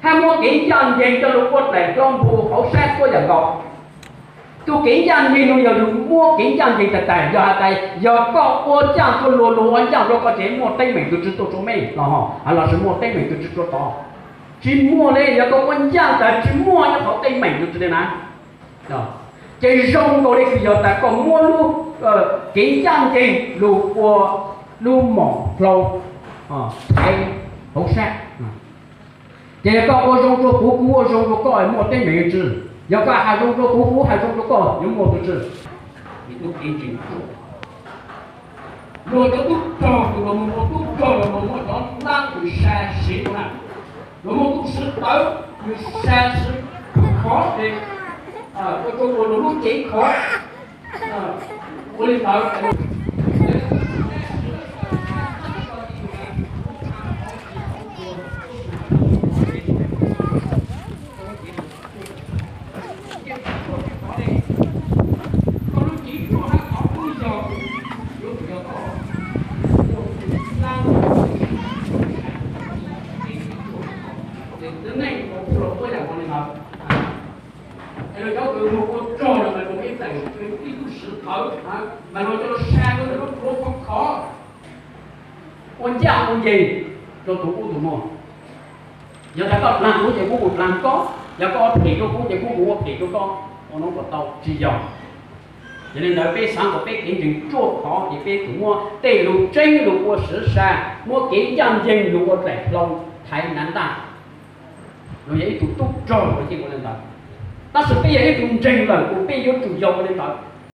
Muab kev ncaj ncees coj los ua dlaim hlau npuab hauv sab tuaj yam nkaus. Tus kev ncaj ncees no yog yus muab kev ncaj ncees tag tag, yog has tas yog koj ua ncaj tuaj luag, luag ua ncaj rau koj ces muaj teeb meem tus tswv tuaj rua mej los, lossis muaj teeb meem tus tswv rua tod. Tsis muaj li, yog koj ua ncaj tas tsis muaj nyob hauv teeb meem tus tswv li na. Ces zoo nkaus li kws yog tas koj muab lub kev ncaj ncees lug ua lub mom hlau hauv sab. Ces yog koj ua zoo rua kuv, kuv ua zoo rua koj, muaj teeb meem tus tswv. Yog koj has zoo rua kuv, kuv has zoo rua koj, yuav muaj tus tswv. Luag cov tub rog, luag muaj tub rog, luag muaj cov nab kws sa siv rau na, luag muaj tub siv tawv, kws sa siv khov es ua rua luag lub cev khov. Ua li ntawd, koj lub cev khov, koj lub cev khov, neeg ua ua yam li ntawd. Es luag cov kws luag ua rog no mas luag ib txwm ib tug siv tawv, mas luag coj los sa rau ntawm lub plhuav khov khov, ua ncaj ua ncees rau tus ub tus no. Yog tas koj dlaag kuv ces kuv mus dlaag koj, yog koj ua phem rau kuv ces kuv mus ua phem rau koj, ua no puas tau? Tsis yog. Yog li ntawd peb xaav kom peb kev ntseeg ruaj khov ces peb tsum muab tej lug tseeb lug ua siv sa, muab kev ncaj ncees lug ua dlaim hlau thaiv nav ntaj. Luag yog ib tug tub rog luag yeej ua li ntawd, tab sis peb yog ib tug ntseeg lawm kuj peb yuav tsum yog ua li ntawd.